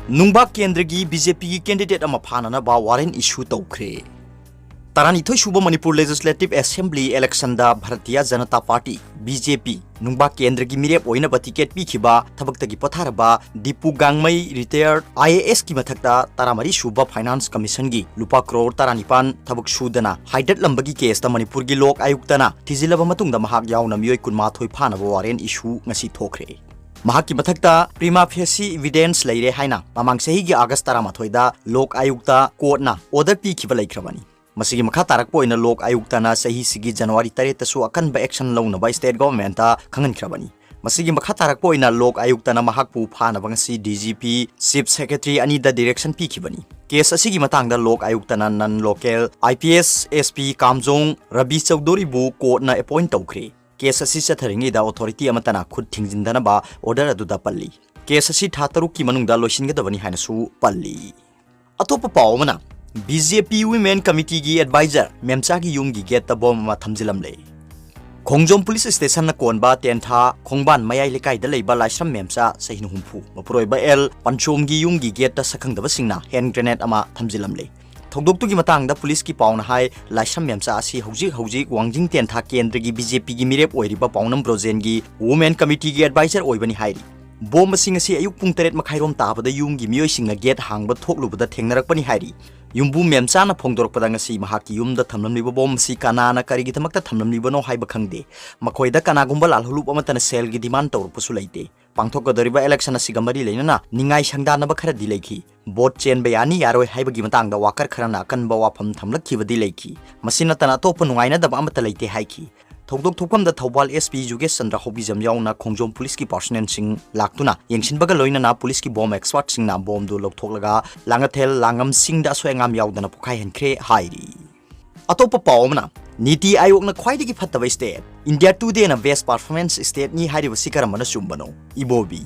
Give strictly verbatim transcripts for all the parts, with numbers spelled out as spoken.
ꯅꯨꯡꯕꯥꯛ ꯀꯦꯟꯗ꯭ꯔꯒꯤ B J ꯄꯤꯒꯤ candidate ꯑꯃ ꯐꯥꯅꯅꯕ warrant issue ꯇꯧꯈ꯭ꯔꯦ꯫ ꯇꯔꯥꯅꯤꯊꯣꯏ ꯁꯨꯕ ꯃꯅꯤꯄꯨꯔ Legislative Assembly election ꯗ Bharatiya Janata party, B J ꯄꯤ, ꯅꯨꯡꯕꯥꯛ ꯀꯦꯟꯗ꯭ꯔꯒꯤ ꯃꯤꯔꯦꯞ ꯑꯣꯏꯅꯕ ticket ꯄꯤꯈꯤꯕ ꯊꯕꯛꯇꯒꯤ ꯄꯣꯊꯥꯔꯕ Dipu ꯒꯥꯡꯃꯩ, retired I A S ꯀꯤ ꯃꯊꯛꯇ ꯇꯔꯥꯃꯔꯤ ꯁꯨꯕ Finance Commission ꯒꯤ ꯂꯨꯄꯥ ꯀ꯭ꯔꯣꯔ ꯇꯔꯥꯅꯤꯄꯥꯟ ꯊꯕꯛ ꯁꯨꯗꯅ ꯍꯥꯏꯗꯠꯂꯝꯕꯒꯤ case ꯇ ꯃꯅꯤꯄꯨꯔꯒꯤ ꯂꯣꯛ ꯑꯌꯨꯛꯇꯅ ꯊꯤꯖꯤꯜꯂꯕ ꯃꯇꯨꯡꯗ ꯃꯍꯥꯛ ꯌꯥꯎꯅ ꯃꯤꯑꯣꯏ ꯀꯨꯟꯃꯥꯊꯣꯏ ꯐꯥꯅꯕ warrant issue ꯉꯁꯤ ꯊꯣꯛꯈ꯭ꯔꯦ꯫ ꯃꯍꯥꯛꯀꯤ ꯃꯊꯛꯇ prima facie evidence ꯂꯩꯔꯦ ꯍꯥꯏꯅ ꯃꯃꯥꯡ ꯆꯍꯤꯒꯤ ꯑꯥꯒꯁ ꯇꯔꯥꯃꯥꯊꯣꯏꯗ ꯂꯣꯛ ꯑꯌꯨꯛꯇ court ꯅ order ꯄꯤꯈꯤꯕ ꯂꯩꯈ꯭ꯔꯕꯅꯤ꯫ ꯃꯁꯤꯒꯤ ꯃꯈꯥ ꯇꯥꯔꯛꯄ ꯑꯣꯏꯅ ꯂꯣꯛ ꯑꯌꯨꯛꯇꯅ ꯆꯍꯤꯁꯤꯒꯤ ꯖꯅꯋꯥꯔꯤ ꯇꯔꯦꯠꯇꯁꯨ ꯑꯀꯟꯕ action ꯂꯧꯅꯕ state government ꯇ ꯈꯪꯍꯟꯈ꯭ꯔꯕꯅꯤ꯫ ꯃꯁꯤꯒꯤ ꯃꯈꯥ ꯇꯥꯔꯛꯄ ꯑꯣꯏꯅ ꯂꯣꯛ ꯑꯌꯨꯛꯇꯅ ꯃꯍꯥꯛꯄꯨ ꯐꯥꯅꯕ ꯉꯁꯤ D G P, Chief Secretary ꯑꯅꯤꯗ direction ꯄꯤꯈꯤꯕꯅꯤ꯫ Case ꯑꯁꯤꯒꯤ ꯃꯇꯥꯡꯗ ꯂꯣꯛ ꯑꯌꯨꯛꯇꯅ non local I P S S P Kamjong Ravi ꯆꯧꯗꯣꯔꯤꯕꯨ court ꯅ appoint ꯇꯧꯈ꯭ꯔꯦ꯫ Case ꯑꯁꯤ ꯆꯠꯊꯔꯤꯉꯩꯗ authority ꯑꯃꯠꯇꯅ ꯈꯨꯠ ꯊꯤꯡꯖꯤꯟꯗꯅꯕ order ꯑꯗꯨꯗ ꯄꯜꯂꯤ꯫ Case ꯑꯁꯤ ꯊꯥ ꯇꯔꯨꯛꯀꯤ ꯃꯅꯨꯡꯗ ꯂꯣꯏꯁꯤꯟꯒꯗꯕꯅꯤ ꯍꯥꯏꯅꯁꯨ ꯄꯜꯂꯤ꯫ ꯑꯇꯣꯞꯄ ꯄꯥꯎ ꯑꯃꯅ, B J P Women Committee ꯒꯤ advisor ꯃꯦꯝꯆꯥꯒꯤ ꯌꯨꯝꯒꯤ gate ꯇ bomb ꯑꯃ ꯊꯝꯖꯤꯜꯂꯝꯂꯦ꯫ ꯈꯣꯡꯖꯣꯝ police station ꯅ ꯀꯣꯟꯕ ꯇꯦꯟꯊꯥ ꯈꯣꯡꯕꯥꯟ ꯃꯌꯥꯏ ꯂꯩꯀꯥꯏꯗ ꯂꯩꯕ ꯂꯥꯏꯁ꯭ꯔꯝ ꯃꯦꯝꯆꯥ ꯆꯍꯤ ꯍꯨꯝꯐꯨ, ꯃꯄꯨꯔꯣꯏꯕ ꯑꯦꯜ ꯄꯟꯆꯣꯝꯒꯤ ꯌꯨꯝꯒꯤ gate ꯇ ꯁꯛꯈꯪꯗꯕꯁꯤꯡꯅ hand grenade ꯑꯃ ꯊꯝꯖꯤꯜꯂꯝꯂꯦ꯫ ꯊꯧꯗꯣꯛꯇꯨꯒꯤ ꯃꯇꯥꯡꯗ police ꯀꯤ ꯄꯥꯎꯅ ꯍꯥꯏ, ꯂꯥꯏꯁ꯭ꯔꯝ ꯃꯦꯝꯆꯥ ꯑꯁꯤ ꯍꯧꯖꯤꯛ ꯍꯧꯖꯤꯛ ꯋꯥꯡꯖꯤꯡ ꯇꯦꯟꯊꯥ ꯀꯦꯟꯗ꯭ꯔꯒꯤ B J P ꯒꯤ ꯃꯤꯔꯦꯞ ꯑꯣꯏꯔꯤꯕ ꯄꯥꯎꯅꯝ ꯕ꯭ꯔꯣꯖꯦꯟꯒꯤ Women Committee ꯒꯤ advisor ꯑꯣꯏꯕꯅꯤ ꯍꯥꯏꯔꯤ꯫ Bomb ꯑꯁꯤ ꯉꯁꯤ ꯑꯌꯨꯛ ꯄꯨꯡ ꯇꯔꯦꯠ ꯃꯈꯥꯏꯔꯣꯝ ꯇꯥꯕꯗ ꯌꯨꯝꯒꯤ ꯃꯤꯑꯣꯏꯁꯤꯡꯅ gate ꯍꯥꯡꯕ ꯊꯣꯛꯂꯨꯕꯗ ꯊꯦꯡꯅꯔꯛꯄꯅꯤ ꯍꯥꯏꯔꯤ꯫ ꯌꯨꯝꯕꯨ ꯃꯦꯝꯆꯥꯅ ꯐꯣꯡꯗꯣꯔꯛꯄꯗ ꯉꯁꯤ ꯃꯍꯥꯛꯀꯤ ꯌꯨꯝꯗ ꯊꯝꯂꯝꯂꯤꯕ bomb ꯑꯁꯤ ꯀꯅꯥꯅ ꯀꯔꯤꯒꯤꯗꯃꯛꯇ ꯊꯝꯂꯝꯂꯤꯕꯅꯣ ꯍꯥꯏꯕ ꯈꯪꯗꯦ꯫ ꯃꯈꯣꯏꯗ ꯀꯅꯥꯒꯨꯝꯕ ꯂꯥꯜꯍꯧꯂꯨꯞ ꯑꯃꯠꯇꯅ ꯁꯦꯜꯒꯤ demand ꯇꯧꯔꯛꯄꯁꯨ ꯂꯩꯇꯦ꯫ ꯄꯥꯡꯊꯣꯛꯀꯗꯧꯔꯤꯕ election ꯑꯁꯤꯒ ꯃꯔꯤ ꯂꯩꯅꯅ ꯅꯤꯡꯉꯥꯏ ꯁꯪꯗꯥꯅꯕ ꯈꯔꯗꯤ ꯂꯩꯈꯤ꯫ Vote ꯆꯦꯟꯕ ꯌꯥꯅꯤ ꯌꯥꯔꯣꯏ ꯍꯥꯏꯕꯒꯤ ꯃꯇꯥꯡꯗ worker ꯈꯔꯅ ꯑꯀꯟꯕ ꯋꯥꯐꯝ ꯊꯝꯂꯛꯈꯤꯕꯗꯤ ꯂꯩꯈꯤ꯫ ꯃꯁꯤ ꯅꯠꯇꯅ ꯑꯇꯣꯞꯄ ꯅꯨꯡꯉꯥꯏꯅꯗꯕ ꯑꯃꯠꯇ ꯂꯩꯇꯦ ꯍꯥꯏꯈꯤ꯫ ꯊꯧꯗꯣꯛ ꯊꯣꯛꯐꯝꯗ ꯊꯧꯕꯥꯜ S P ꯌꯨꯒꯦꯁ ꯆꯟꯗ꯭ꯔ ꯍꯧꯕꯤꯖꯝ ꯌꯥꯎꯅ ꯈꯣꯡꯖꯣꯝ police ꯀꯤ personnel ꯁꯤꯡ ꯂꯥꯛꯇꯨꯅ ꯌꯦꯡꯁꯤꯟꯕꯒ ꯂꯣꯏꯅꯅ police ꯀꯤ bomb expert ꯁꯤꯡꯅ bomb ꯗꯨ ꯂꯧꯊꯣꯛꯂꯒ ꯂꯥꯡꯉꯊꯦꯜ ꯂꯥꯡꯉꯝꯁꯤꯡꯗ ꯑꯁꯣꯏ ꯑꯉꯥꯝ ꯌꯥꯎꯗꯅ ꯄꯣꯈꯥꯏꯍꯟꯈ꯭ꯔꯦ ꯍꯥꯏꯔꯤ꯫ ꯑꯇꯣꯞꯄ ꯄꯥꯎ ꯑꯃꯅ, ꯅꯤꯇꯤ ꯑꯥꯌꯣꯒꯅ ꯈ꯭ꯋꯥꯏꯗꯒꯤ ꯐꯠꯇꯕ state, India Today ꯅ best performance state ꯅꯤ ꯍꯥꯏꯔꯤꯕꯁꯤ ꯀꯔꯝꯕꯅ ꯆꯨꯝꯕꯅꯣ? ꯏꯕꯣꯕꯤ꯫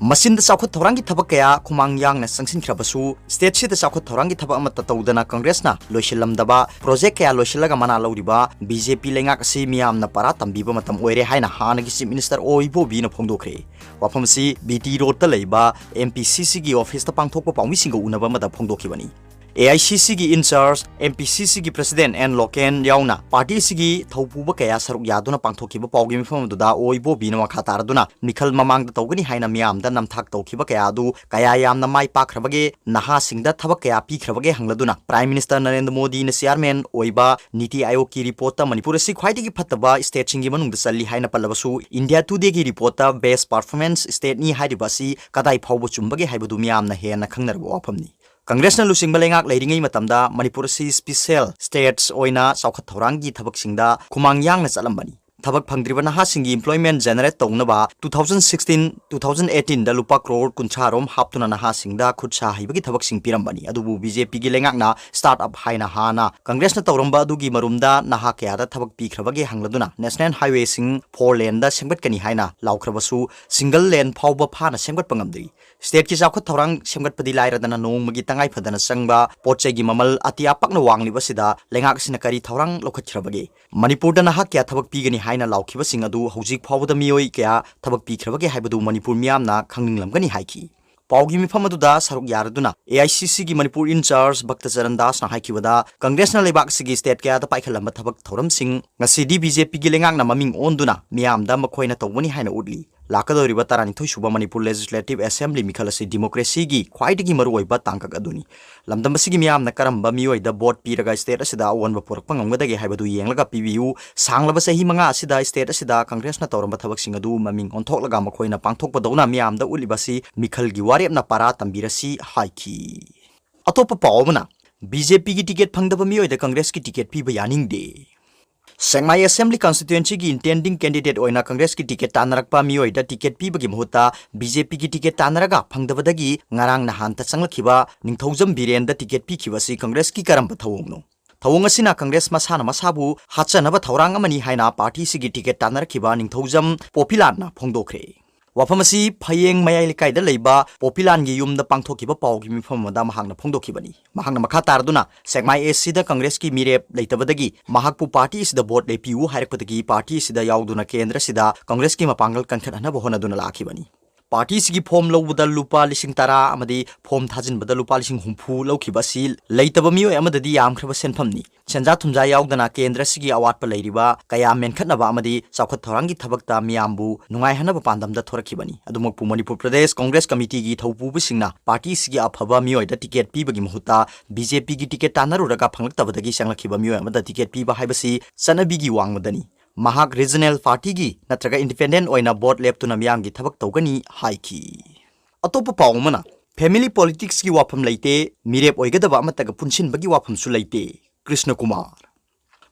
ꯃꯆꯤꯟꯗ ꯆꯥꯎꯈꯠ ꯊꯧꯔꯥꯡꯒꯤ ꯊꯕꯛ ꯀꯌꯥ ꯈꯨꯃꯥꯡ ꯌꯥꯡꯅ ꯆꯪꯁꯤꯟꯈ꯭ꯔꯕꯁꯨ, state ꯁꯤꯗ ꯆꯥꯎꯈꯠ ꯊꯧꯔꯥꯡꯒꯤ ꯊꯕꯛ ꯑꯃꯠꯇ ꯇꯧꯗꯅ Congress ꯅ ꯂꯣꯏꯁꯤꯜꯂꯝꯗꯕ, project ꯀꯌꯥ ꯂꯣꯏꯁꯤꯜꯂꯒ ꯃꯅꯥ ꯂꯧꯔꯤꯕ B J P ꯂꯩꯉꯥꯛ ꯑꯁꯤ ꯃꯤꯌꯥꯝꯅ ꯄꯔꯥ ꯇꯝꯕꯤꯕ ꯃꯇꯝ ꯑꯣꯏꯔꯦ ꯍꯥꯏꯅ ꯍꯥꯟꯅꯒꯤ Chief Minister ꯑꯣ ꯏꯕꯣꯕꯤꯅ ꯐꯣꯡꯗꯣꯛꯈ꯭ꯔꯦ꯫ ꯋꯥꯐꯝ ꯑꯁꯤ B T Road ꯇ ꯂꯩꯕ M P C C ꯒꯤ office ꯇ ꯄꯥꯡꯊꯣꯛꯄ ꯄꯥꯎꯃꯤꯁꯤꯡꯒ ꯎꯅꯕ ꯑꯃꯗ ꯐꯣꯡꯗꯣꯛꯈꯤꯕꯅꯤ꯫ A I C C ꯒꯤ in charge, M P C C ꯒꯤ president N ꯂꯣꯀꯦꯟ ꯌꯥꯎꯅ party ꯑꯁꯤꯒꯤ ꯊꯧꯄꯨꯕ ꯀꯌꯥ ꯁꯔꯨꯛ ꯌꯥꯗꯨꯅ ꯄꯥꯡꯊꯣꯛꯈꯤꯕ ꯄꯥꯎꯒꯤ ꯃꯤꯐꯝ ꯑꯗꯨꯗ ꯑꯣ ꯏꯕꯣꯕꯤꯅ ꯃꯈꯥ ꯇꯥꯔꯗꯨꯅ ꯃꯤꯈꯜ ꯃꯃꯥꯡꯗ ꯇꯧꯒꯅꯤ ꯍꯥꯏꯅ ꯃꯤꯌꯥꯝꯗ ꯅꯝꯊꯥꯛ ꯇꯧꯈꯤꯕ ꯀꯌꯥ ꯑꯗꯨ ꯀꯌꯥ ꯌꯥꯝꯅ ꯃꯥꯏ ꯄꯥꯛꯈ꯭ꯔꯕꯒꯦ, ꯅꯍꯥꯁꯤꯡꯗ ꯊꯕꯛ ꯀꯌꯥ ꯄꯤꯈ꯭ꯔꯕꯒꯦ ꯍꯪꯂꯗꯨꯅ, Prime Minister ꯅꯔꯦꯟꯗ꯭ꯔ ꯃꯣꯗꯤꯅ chairman ꯑꯣꯏꯕ ꯅꯤꯇꯤ ꯑꯥꯌꯣꯒꯀꯤ report ꯇ ꯃꯅꯤꯄꯨꯔ ꯑꯁꯤ ꯈ꯭ꯋꯥꯏꯗꯒꯤ ꯐꯠꯇꯕ state ꯁꯤꯡꯒꯤ ꯃꯅꯨꯡꯗ ꯆꯜꯂꯤ ꯍꯥꯏꯅ ꯄꯜꯂꯕꯁꯨ, India Today ꯒꯤ report ꯇ best performance state ꯅꯤ ꯍꯥꯏꯔꯤꯕ ꯑꯁꯤ ꯀꯗꯥꯏ ꯐꯥꯎꯕ ꯆꯨꯝꯕꯒꯦ ꯍꯥꯏꯕꯗꯨ ꯃꯤꯌꯥꯝꯅ ꯍꯦꯟꯅ ꯈꯪꯅꯔꯕ ꯋꯥꯐꯝꯅꯤ꯫ Congress ꯅ ꯂꯨꯆꯤꯡꯕ ꯂꯩꯉꯥꯛ ꯂꯩꯔꯤꯉꯩ ꯃꯇꯝꯗ ꯃꯅꯤꯄꯨꯔ ꯑꯁꯤ special states ꯑꯣꯏꯅ ꯆꯥꯎꯈꯠ ꯊꯧꯔꯥꯡꯒꯤ ꯊꯕꯛꯁꯤꯡꯗ ꯈꯨꯃꯥꯡ ꯌꯥꯡꯅ ꯆꯠꯂꯝꯕꯅꯤ꯫ ꯊꯕꯛ ꯐꯪꯗ꯭ꯔꯤꯕ ꯅꯍꯥꯁꯤꯡꯒꯤ employment generate ꯇꯧꯅꯕ two thousand sixteen, two thousand eighteen ꯗ ꯂꯨꯄꯥ ꯀ꯭ꯔꯣꯔ ꯀꯨꯟꯊ꯭ꯔꯥ ꯔꯣꯝ ꯍꯥꯞꯇꯨꯅ ꯅꯍꯥꯁꯤꯡꯗ ꯈꯨꯠ ꯁꯥ ꯍꯩꯕꯒꯤ ꯊꯕꯛꯁꯤꯡ ꯄꯤꯔꯝꯕꯅꯤ꯫ ꯑꯗꯨꯕꯨ B J P ꯒꯤ ꯂꯩꯉꯥꯛꯅ start up ꯍꯥꯏꯅ ꯍꯥꯟꯅ Congress ꯅ ꯇꯧꯔꯝꯕ ꯑꯗꯨꯒꯤ ꯃꯔꯨꯝꯗ ꯅꯍꯥ ꯀꯌꯥꯗ ꯊꯕꯛ ꯄꯤꯈ꯭ꯔꯕꯒꯦ ꯍꯪꯂꯗꯨꯅ, national highway ꯁꯤꯡ four lane ꯗ ꯁꯦꯝꯒꯠꯀꯅꯤ ꯍꯥꯏꯅ ꯂꯥꯎꯈ꯭ꯔꯕꯁꯨ, single lane ꯐꯥꯎꯕ ꯐꯥꯅ ꯁꯦꯝꯒꯠꯄ ꯉꯝꯗ꯭ꯔꯤ꯫ State ꯀꯤ ꯆꯥꯎꯈꯠ ꯊꯧꯔꯥꯡ ꯁꯦꯝꯒꯠꯄꯗꯤ ꯂꯥꯏꯔꯗꯅ, ꯅꯣꯡꯃꯒꯤ ꯇꯉꯥꯏ ꯐꯗꯅ ꯆꯪꯕ ꯄꯣꯠ ꯆꯩꯒꯤ ꯃꯃꯜ ꯑꯇꯤꯌꯥ ꯄꯛꯅ ꯋꯥꯡꯂꯤꯕꯁꯤꯗ ꯂꯩꯉꯥꯛ ꯑꯁꯤꯅ ꯀꯔꯤ ꯊꯧꯔꯥꯡ ꯂꯧꯈꯠꯈ꯭ꯔꯕꯒꯦ? ꯃꯅꯤꯄꯨꯔꯗ ꯅꯍꯥ ꯀꯌꯥ ꯊꯕꯛ ꯄꯤꯒꯅꯤ ꯍꯥꯏꯅ ꯂꯥꯎꯈꯤꯕꯁꯤꯡ ꯑꯗꯨ ꯍꯧꯖꯤꯛ ꯐꯥꯎꯕꯗ ꯃꯤꯑꯣꯏ ꯀꯌꯥ ꯊꯕꯛ ꯄꯤꯈ꯭ꯔꯕꯒꯦ ꯍꯥꯏꯕꯗꯨ ꯃꯅꯤꯄꯨꯔ ꯃꯤꯌꯥꯝꯅ ꯈꯪꯅꯤꯡꯂꯝꯒꯅꯤ ꯍꯥꯏꯈꯤ꯫ ꯄꯥꯎꯒꯤ ꯃꯤꯐꯝ ꯑꯗꯨꯗ ꯁꯔꯨꯛ ꯌꯥꯔꯗꯨꯅ A I C C ꯒꯤ Manipur in charge ꯚꯛꯇ Charan ꯗꯥꯁꯅ ꯍꯥꯏꯈꯤꯕꯗ, Congress ꯅ ꯂꯩꯕꯥꯛ ꯑꯁꯤꯒꯤ state ꯀꯌꯥꯗ ꯄꯥꯏꯈꯠꯂꯝꯕ ꯊꯕꯛ ꯊꯧꯔꯝꯁꯤꯡ ꯉꯁꯤꯗꯤ B J P ꯒꯤ ꯂꯩꯉꯥꯛꯅ ꯃꯃꯤꯡ ꯑꯣꯟꯗꯨꯅ ꯃꯤꯌꯥꯝꯗ ꯃꯈꯣꯏꯅ ꯇꯧꯕꯅꯤ ꯍꯥꯏꯅ ꯎꯠꯂꯤ꯫ ꯂꯥꯛꯀꯗꯧꯔꯤꯕ ꯇꯔꯥꯅꯤꯊꯣꯏ ꯁꯨꯕ ꯃꯅꯤꯄꯨꯔ Legislative Assembly ꯃꯤꯈꯜ ꯑꯁꯤ democracy ꯒꯤ ꯈ꯭ꯋꯥꯏꯗꯒꯤ ꯃꯔꯨꯑꯣꯏꯕ ꯇꯥꯡꯀꯛ ꯑꯗꯨꯅꯤ꯫ ꯂꯝꯗꯝ ꯑꯁꯤꯒꯤ ꯃꯤꯌꯥꯝꯅ ꯀꯔꯝꯕ ꯃꯤꯑꯣꯏꯗ vote ꯄꯤꯔꯒ state ꯑꯁꯤꯗ ꯑꯑꯣꯟꯕ ꯄꯨꯔꯛꯄ ꯉꯝꯒꯗꯒꯦ ꯍꯥꯏꯕꯗꯨ ꯌꯦꯡꯂꯒ ꯄꯤꯕꯤꯌꯨ꯫ ꯁꯥꯡꯂꯕ ꯆꯍꯤ ꯃꯉꯥ ꯑꯁꯤꯗ state ꯑꯁꯤꯗ Congress ꯅ ꯇꯧꯔꯝꯕ ꯊꯕꯛꯁꯤꯡ ꯑꯗꯨ ꯃꯃꯤꯡ ꯑꯣꯟꯊꯣꯛꯂꯒ ꯃꯈꯣꯏꯅ ꯄꯥꯡꯊꯣꯛꯄꯗꯧꯅ ꯃꯤꯌꯥꯝꯗ ꯎꯠꯂꯤꯕ ꯑꯁꯤ ꯃꯤꯈꯜꯒꯤ ꯋꯥꯔꯦꯞꯅ ꯄꯔꯥ ꯇꯝꯕꯤꯔꯁꯤ ꯍꯥꯏꯈꯤ꯫ ꯑꯇꯣꯞꯄ ꯄꯥꯎ ꯑꯃꯅ, B J P ꯒꯤ ticket ꯐꯪꯗꯕ ꯃꯤꯑꯣꯏꯗ Congress ꯀꯤ ticket ꯄꯤꯕ ꯌꯥꯅꯤꯡꯗꯦ꯫ ꯁꯦꯛꯃꯥꯏ Assembly Constituency ꯒꯤ intending candidate ꯑꯣꯏꯅ Congress ꯀꯤ ticket ꯇꯥꯟꯅꯔꯛꯄ ꯃꯤꯑꯣꯏꯗ ticket ꯄꯤꯕꯒꯤ ꯃꯍꯨꯠꯇ B J P ꯒꯤ ticket ꯇꯥꯟꯅꯔꯒ ꯐꯪꯗꯕꯗꯒꯤ ꯉꯔꯥꯡ ꯅꯍꯥꯟꯇ ꯆꯪꯂꯛꯈꯤꯕ ꯅꯤꯡꯊꯧꯖꯝ ꯕꯤꯔꯦꯟꯗ ticket ꯄꯤꯈꯤꯕ ꯑꯁꯤ Congress ꯀꯤ ꯀꯔꯝꯕ ꯊꯧꯑꯣꯡꯅꯣ? ꯊꯧꯑꯣꯡ ꯑꯁꯤꯅ Congress ꯃꯁꯥꯅ ꯃꯁꯥꯕꯨ ꯍꯥꯠꯆꯅꯕ ꯊꯧꯔꯥꯡ ꯑꯃꯅꯤ ꯍꯥꯏꯅ party ꯁꯤꯒꯤ ticket ꯇꯥꯟꯅꯔꯛꯈꯤꯕ ꯅꯤꯡꯊꯧꯖꯝ ꯄꯣꯄꯤꯂꯥꯟꯅ ꯐꯣꯡꯗꯣꯛꯈ꯭ꯔꯦ꯫ ꯋꯥꯐꯝ ꯑꯁꯤ ꯐꯌꯦꯡ ꯃꯌꯥꯏ ꯂꯩꯀꯥꯏꯗ ꯂꯩꯕ ꯄꯣꯄꯤꯂꯥꯟꯒꯤ ꯌꯨꯝꯗ ꯄꯥꯡꯊꯣꯛꯈꯤꯕ ꯄꯥꯎꯒꯤ ꯃꯤꯐꯝ ꯑꯃꯗ ꯃꯍꯥꯛꯅ ꯐꯣꯡꯗꯣꯛꯈꯤꯕꯅꯤ꯫ ꯃꯍꯥꯛꯅ ꯃꯈꯥ ꯇꯥꯔꯗꯨꯅ ꯁꯦꯛꯃꯥꯏ ꯑꯦꯁ ꯁꯤꯗ ꯀꯪꯒ꯭ꯔꯦꯁꯀꯤ ꯃꯤꯔꯦꯞ ꯂꯩꯇꯕꯗꯒꯤ ꯃꯍꯥꯛꯄꯨ ꯄꯥꯔꯇꯤ ꯑꯁꯤꯗ ꯚꯣꯠ ꯂꯦꯞꯄꯤꯌꯨ ꯍꯥꯏꯔꯛꯄꯗꯒꯤ ꯄꯥꯔꯇꯤ ꯑꯁꯤꯗ ꯌꯥꯎꯗꯨꯅ ꯀꯦꯟꯗ꯭ꯔ ꯑꯁꯤꯗ ꯀꯪꯒ꯭ꯔꯦꯁꯀꯤ ꯃꯄꯥꯡꯒꯜ ꯀꯟꯈꯠꯍꯟꯅꯕ ꯍꯣꯠꯅꯗꯨꯅ ꯂꯥꯛꯈꯤꯕꯅꯤ꯫ ꯄꯥꯔꯇꯤ ꯑꯁꯤꯒꯤ ꯐꯣꯝ ꯂꯧꯕꯗ ꯂꯨꯄꯥ ꯂꯤꯁꯤꯡ ꯇꯔꯥ ꯑꯃꯗꯤ ꯐꯣꯝ ꯊꯥꯖꯤꯟꯕꯗ ꯂꯨꯄꯥ ꯂꯤꯁꯤꯡ ꯍꯨꯝꯐꯨ ꯂꯧꯈꯤꯕ ꯑꯁꯤ ꯂꯩꯇꯕ ꯃꯤꯑꯣꯏ ꯑꯃꯗꯗꯤ ꯌꯥꯝꯈ꯭ꯔꯕ ꯁꯦꯟꯐꯝꯅꯤ꯫ ꯁꯦꯟꯖꯥ ꯊꯨꯝꯖꯥ ꯌꯥꯎꯗꯅ ꯀꯦꯟꯗ꯭ꯔ ꯑꯁꯤꯒꯤ ꯑꯋꯥꯠꯄ ꯂꯩꯔꯤꯕ ꯀꯌꯥ ꯃꯦꯟꯈꯠꯅꯕ ꯑꯃꯗꯤ ꯆꯥꯎꯈꯠ ꯊꯧꯔꯥꯡꯒꯤ ꯊꯕꯛꯇ ꯃꯤꯌꯥꯝꯕꯨ ꯅꯨꯡꯉꯥꯏꯍꯟꯅꯕ ꯄꯥꯟꯗꯝꯗ ꯊꯣꯔꯛꯈꯤꯕꯅꯤ꯫ ꯑꯗꯨꯃꯛꯄꯨ ꯃꯅꯤꯄꯨꯔ ꯄ꯭ꯔꯗꯦꯁ ꯀꯪꯒ꯭ꯔꯦꯁ ꯀꯃꯤꯇꯤꯒꯤ ꯊꯧꯄꯨꯕꯁꯤꯡꯅ ꯄꯥꯔꯇꯤ ꯑꯁꯤꯒꯤ ꯑꯐꯕ ꯃꯤꯑꯣꯏꯗ ꯇꯤꯀꯦꯠ ꯄꯤꯕꯒꯤ ꯃꯍꯨꯠꯇ ꯕꯤ ꯖꯦ ꯄꯤꯒꯤ ꯇꯤꯀꯦꯠ ꯇꯥꯟꯅꯔꯨꯔꯒ ꯐꯪꯂꯛꯇꯕꯗꯒꯤ ꯆꯪꯂꯛꯈꯤꯕ ꯃꯤꯑꯣꯏ ꯑꯃꯗ ꯇꯤꯀꯦꯠ ꯄꯤꯕ ꯍꯥꯏꯕꯁꯤ ꯆꯠꯅꯕꯤꯒꯤ ꯋꯥꯡꯃꯗꯅꯤ꯫ ꯃꯍꯥꯛ ꯔꯤꯖꯅꯦꯜ ꯄꯥꯔꯇꯤꯒꯤ ꯅꯠꯇ꯭ꯔꯒ ꯏꯟꯗꯤꯄꯦꯟꯗꯦꯟ ꯑꯣꯏꯅ ꯚꯣꯠ ꯂꯦꯞꯇꯨꯅ ꯃꯤꯌꯥꯝꯒꯤ ꯊꯕꯛ ꯇꯧꯒꯅꯤ ꯍꯥꯏꯈꯤ꯫ ꯑꯇꯣꯞꯄ ꯄꯥꯎ ꯑꯃꯅ, ꯐꯦꯃꯤꯂꯤ ꯄꯣꯂꯤꯇꯤꯛꯁꯀꯤ ꯋꯥꯐꯝ ꯂꯩꯇꯦ, ꯃꯤꯔꯦꯞ ꯑꯣꯏꯒꯗꯕ ꯑꯃꯠꯇꯒ ꯄꯨꯟꯁꯤꯟꯕꯒꯤ ꯋꯥꯐꯝꯁꯨ ꯂꯩꯇꯦ, ꯀ꯭ꯔꯤꯁꯅ ꯀꯨꯃꯥꯔ꯫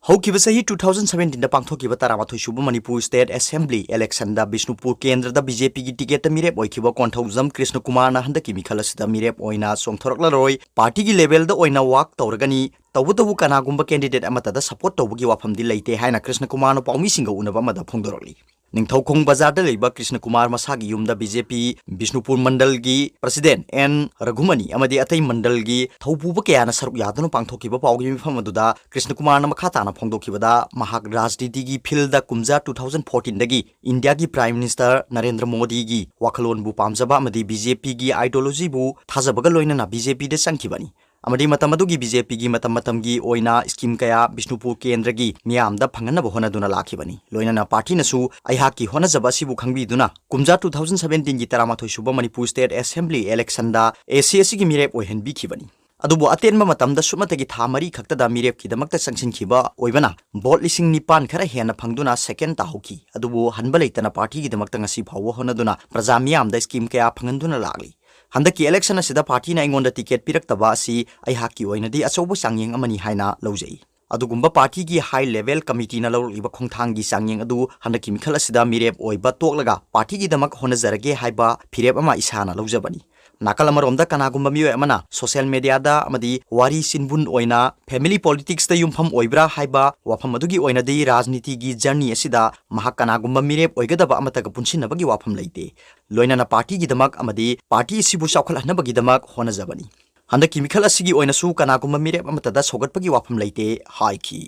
ꯍꯧꯈꯤꯕ ꯆꯍꯤ ꯇꯨ ꯊꯥꯎꯖꯟ ꯁꯚꯦꯟꯇꯤꯟꯗ ꯄꯥꯡꯊꯣꯛꯈꯤꯕ ꯇꯔꯥꯃꯥꯊꯣꯏ ꯁꯨꯕ ꯃꯅꯤꯄꯨꯔ ꯁ꯭ꯇꯦꯠ ꯑꯦꯁꯦꯝꯕ꯭ꯂꯤ ꯏꯂꯦꯛꯁꯟꯗ ꯕꯤꯁꯅꯨꯄꯨꯔ ꯀꯦꯟꯗ꯭ꯔꯗ ꯕꯤ ꯖꯦ ꯄꯤꯒꯤ ꯇꯤꯀꯦꯠꯇ ꯃꯤꯔꯦꯞ ꯑꯣꯏꯈꯤꯕ ꯀꯣꯟꯊꯧꯖꯝ ꯀ꯭ꯔꯤꯁꯅ ꯀꯨꯃꯥꯔꯅ ꯍꯟꯗꯛꯀꯤ ꯃꯤꯈꯜ ꯑꯁꯤꯗ ꯃꯤꯔꯦꯞ ꯑꯣꯏꯅ ꯆꯣꯡꯊꯣꯔꯛꯂꯔꯣꯏ, ꯄꯥꯔꯇꯤꯒꯤ ꯂꯦꯚꯦꯜꯗ ꯑꯣꯏꯅ ꯋꯥꯛ ꯇꯧꯔꯒꯅꯤ, ꯇꯧꯕꯇꯕꯨ ꯀꯅꯥꯒꯨꯝꯕ ꯀꯦꯟꯗꯤꯗꯦꯠ ꯑꯃꯠꯇꯗ ꯁꯄꯣꯔꯠ ꯇꯧꯕꯒꯤ ꯋꯥꯐꯝꯗꯤ ꯂꯩꯇꯦ ꯍꯥꯏꯅ ꯀ꯭ꯔꯤꯁꯅ ꯀꯨꯃꯥꯔꯅ ꯄꯥꯎꯃꯤꯁꯤꯡꯒ ꯎꯅꯕ ꯑꯃꯗ ꯐꯣꯡꯗꯣꯔꯛꯂꯤ꯫ ꯅꯤꯡꯊꯧꯈꯣꯡ ꯕꯖꯥꯔꯗ ꯂꯩꯕ ꯀ꯭ꯔꯤꯁꯅ ꯀꯨꯃꯥꯔ ꯃꯁꯥꯒꯤ ꯌꯨꯝꯗ ꯕꯤ ꯖꯦ ꯄꯤ ꯕꯤꯁꯅꯨꯄꯨꯔ ꯃꯟꯗꯜꯒꯤ ꯄ꯭ꯔꯁꯤꯗꯦꯟꯠ ꯑꯦꯟ ꯔꯘꯨꯃꯅꯤ ꯑꯃꯗꯤ ꯑꯇꯩ ꯃꯟꯗꯜꯒꯤ ꯊꯧꯄꯨꯕ ꯀꯌꯥꯅ ꯁꯔꯨꯛ ꯌꯥꯗꯨꯅ ꯄꯥꯡꯊꯣꯛꯈꯤꯕ ꯄꯥꯎꯒꯤ ꯃꯤꯐꯝ ꯑꯗꯨꯗ ꯀ꯭ꯔꯤꯁꯅ ꯀꯨꯃꯥꯔꯅ ꯃꯈꯥ ꯇꯥꯅ ꯐꯣꯡꯗꯣꯛꯈꯤꯕꯗ, ꯃꯍꯥꯛ ꯔꯥꯖꯅꯤꯇꯤꯒꯤ ꯐꯤꯜꯗ ꯀꯨꯝꯖꯥ ꯇꯨ ꯊꯥꯎꯖꯟ ꯐꯣꯔꯇꯤꯟꯗꯒꯤ ꯏꯟꯗꯤꯌꯥꯒꯤ ꯄ꯭ꯔꯥꯏꯝ ꯃꯤꯅꯤꯁꯇꯔ ꯅꯔꯦꯟꯗ꯭ꯔ ꯃꯣꯗꯤꯒꯤ ꯋꯥꯈꯜꯂꯣꯟꯕꯨ ꯄꯥꯝꯖꯕ ꯑꯃꯗꯤ ꯕꯤ ꯖꯦ ꯄꯤꯒꯤ ideologyꯕꯨ ꯊꯥꯖꯕꯒ ꯂꯣꯏꯅꯅ ꯕꯤ ꯖꯦ ꯄꯤꯗ ꯆꯪꯈꯤꯕꯅꯤ꯫ ꯑꯃꯗꯤ ꯃꯇꯝ ꯑꯗꯨꯒꯤ ꯕꯤ ꯖꯦ ꯄꯤꯒꯤ ꯃꯇꯝ ꯃꯇꯝꯒꯤ ꯑꯣꯏꯅ ꯁ꯭ꯀꯤꯝ ꯀꯌꯥ ꯕꯤꯁꯅꯨꯄꯨꯔ ꯀꯦꯟꯗ꯭ꯔꯒꯤ ꯃꯤꯌꯥꯝꯗ ꯐꯪꯍꯟꯅꯕ ꯍꯣꯠꯅꯗꯨꯅ ꯂꯥꯛꯈꯤꯕꯅꯤ꯫ ꯂꯣꯏꯅꯅ ꯄꯥꯔꯇꯤꯅꯁꯨ ꯑꯩꯍꯥꯛꯀꯤ ꯍꯣꯠꯅꯖꯕ ꯑꯁꯤꯕꯨ ꯈꯪꯕꯤꯗꯨꯅ ꯀꯨꯝꯖꯥ ꯇꯨ ꯊꯥꯎꯖꯟ ꯁꯚꯦꯟꯇꯤꯟꯒꯤ ꯇꯔꯥꯃꯥꯊꯣꯏ ꯁꯨꯕ ꯃꯅꯤꯄꯨꯔ ꯁ꯭ꯇꯦꯠ ꯑꯦꯁꯦꯝꯕ꯭ꯂꯤ ꯏꯂꯦꯛꯁꯟꯗ ꯑꯦ ꯁꯤ ꯑꯦꯁ ꯁꯤꯒꯤ ꯃꯤꯔꯦꯞ ꯑꯣꯏꯍꯟꯕꯤꯈꯤꯕꯅꯤ꯫ ꯑꯗꯨꯕꯨ ꯑꯇꯦꯟꯕ ꯃꯇꯝꯗ ꯁꯨꯞꯅꯇꯒꯤ ꯊꯥ ꯃꯔꯤ ꯈꯛꯇꯗ ꯃꯤꯔꯦꯞꯀꯤꯗꯃꯛꯇ ꯆꯪꯁꯤꯟꯈꯤꯕ ꯑꯣꯏꯕꯅ ꯚꯣꯠ ꯂꯤꯁꯤꯡ ꯅꯤꯄꯥꯟ ꯈꯔ ꯍꯦꯟꯅ ꯐꯪꯗꯨꯅ ꯁꯦꯀꯦꯟ ꯇꯥꯍꯧꯈꯤ꯫ ꯑꯗꯨꯕꯨ ꯍꯟꯕ ꯂꯩꯇꯅ ꯄꯥꯔꯇꯤꯒꯤꯗꯃꯛꯇ ꯉꯁꯤ ꯐꯥꯎꯕ ꯍꯣꯠꯅꯗꯨꯅ ꯄ꯭ꯔꯖꯥ ꯃꯤꯌꯥꯝꯗ ꯁ꯭ꯀꯤꯝ ꯀꯌꯥ ꯐꯪꯍꯟꯗꯨꯅ ꯂꯥꯛꯂꯤ꯫ ꯍꯟꯗꯛꯀꯤ ꯏꯂꯦꯛꯁꯟ ꯑꯁꯤꯗ ꯄꯥꯔꯇꯤꯅ ꯑꯩꯉꯣꯟꯗ ꯇꯤꯀꯦꯠ ꯄꯤꯔꯛꯇꯕ ꯑꯁꯤ ꯑꯩꯍꯥꯛꯀꯤ ꯑꯣꯏꯅꯗꯤ ꯑꯆꯧꯕ ꯆꯥꯡꯌꯦꯡ ꯑꯃꯅꯤ ꯍꯥꯏꯅ ꯂꯧꯖꯩ꯫ ꯑꯗꯨꯒꯨꯝꯕ ꯄꯥꯔꯇꯤꯒꯤ ꯍꯥꯏ ꯂꯦꯚꯦꯜ ꯀꯃꯤꯇꯤꯅ ꯂꯧꯔꯛꯂꯤꯕ ꯈꯣꯡꯊꯥꯡꯒꯤ ꯆꯥꯡꯌꯦꯡ ꯑꯗꯨ ꯍꯟꯗꯛꯀꯤ ꯃꯤꯈꯜ ꯑꯁꯤꯗ ꯃꯤꯔꯦꯞ ꯑꯣꯏꯕ ꯇꯣꯛꯂꯒ ꯄꯥꯔꯇꯤꯒꯤꯗꯃꯛ ꯍꯣꯠꯅꯖꯔꯒꯦ ꯍꯥꯏꯕ ꯐꯤꯔꯦꯞ ꯑꯃ ꯏꯁꯥꯅ ꯂꯧꯖꯕꯅꯤ꯫ ꯅꯥꯀꯜ ꯑꯃꯔꯣꯝꯗ ꯀꯅꯥꯒꯨꯝꯕ ꯃꯤꯑꯣꯏ ꯑꯃꯅ social mediaꯗ ꯑꯃꯗꯤ ꯋꯥꯔꯤ ꯆꯤꯟꯕꯨꯟ ꯑꯣꯏꯅ family politicsꯇ ꯌꯨꯝꯐꯝ ꯑꯣꯏꯕ꯭ꯔꯥ ꯍꯥꯏꯕ ꯋꯥꯐꯝ ꯑꯗꯨꯒꯤ ꯑꯣꯏꯅꯗꯤ ꯔꯥꯖꯅꯤꯇꯤꯒꯤ journey ꯑꯁꯤꯗ ꯃꯍꯥꯛ ꯀꯅꯥꯒꯨꯝꯕ ꯃꯤꯔꯦꯞ ꯑꯣꯏꯒꯗꯕ ꯑꯃꯠꯇꯒ ꯄꯨꯟꯁꯤꯟꯅꯕꯒꯤ ꯋꯥꯐꯝ ꯂꯩꯇꯦ꯫ ꯂꯣꯏꯅꯅ partyꯒꯤꯗꯃꯛ ꯑꯃꯗꯤ party ꯑꯁꯤꯕꯨ ꯆꯥꯎꯈꯠꯍꯟꯅꯕꯒꯤꯗꯃꯛ ꯍꯣꯠꯅꯖꯕꯅꯤ꯫ ꯍꯟꯗꯛꯀꯤ ꯃꯤꯈꯜ ꯑꯁꯤꯒꯤ ꯑꯣꯏꯅꯁꯨ ꯀꯅꯥꯒꯨꯝꯕ ꯃꯤꯔꯦꯞ ꯑꯃꯠꯇꯗ ꯁꯧꯒꯠꯄꯒꯤ ꯋꯥꯐꯝ ꯂꯩꯇꯦ ꯍꯥꯏꯈꯤ꯫